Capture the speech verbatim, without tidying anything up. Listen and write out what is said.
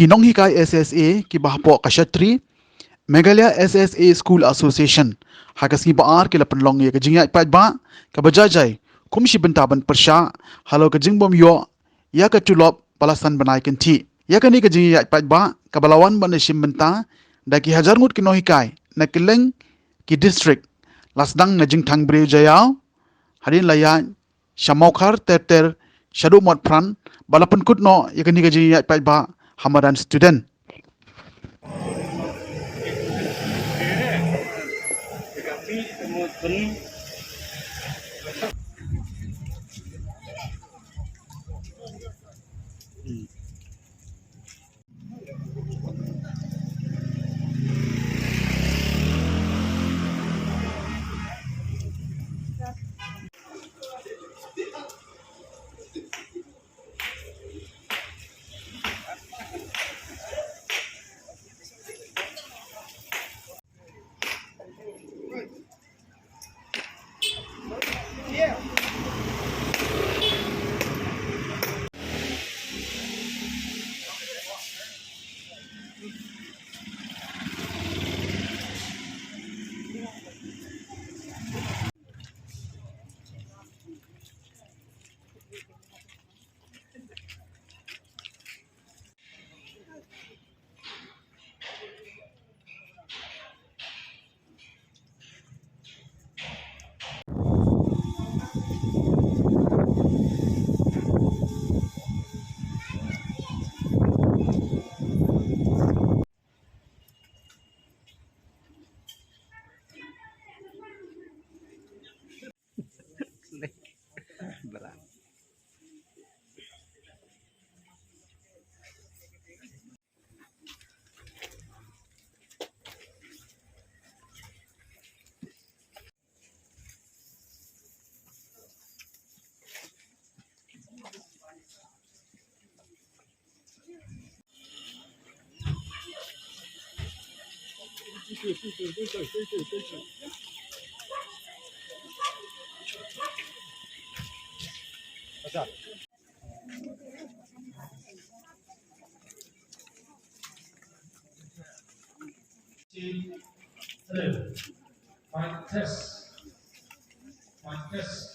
Ki nonghikai S S A kiba hapoh ka Shatri, Meghalaya S S A School Association, ha ka sngi ba ar ki la pynlong ïa ka jingïaid paidbah kaba jai jai kum shi bynta ban pyrshah halor ka jingbym ïoh ïa ka tulop ba la san bnai kynthih. Ïa kane ka jingïaid paidbah kaba la wan ban ïashim bynta da ki hajar ngut ki nonghikai na kylleng ki district la sdang na Jingthangbriew Jaïaw, hadien la ïaid sha Mawkhar ter ter shaduh Motphran, ba la pynkut noh ïa kane ka jingïaid paidbah ha madan student. Mic test. Mic test.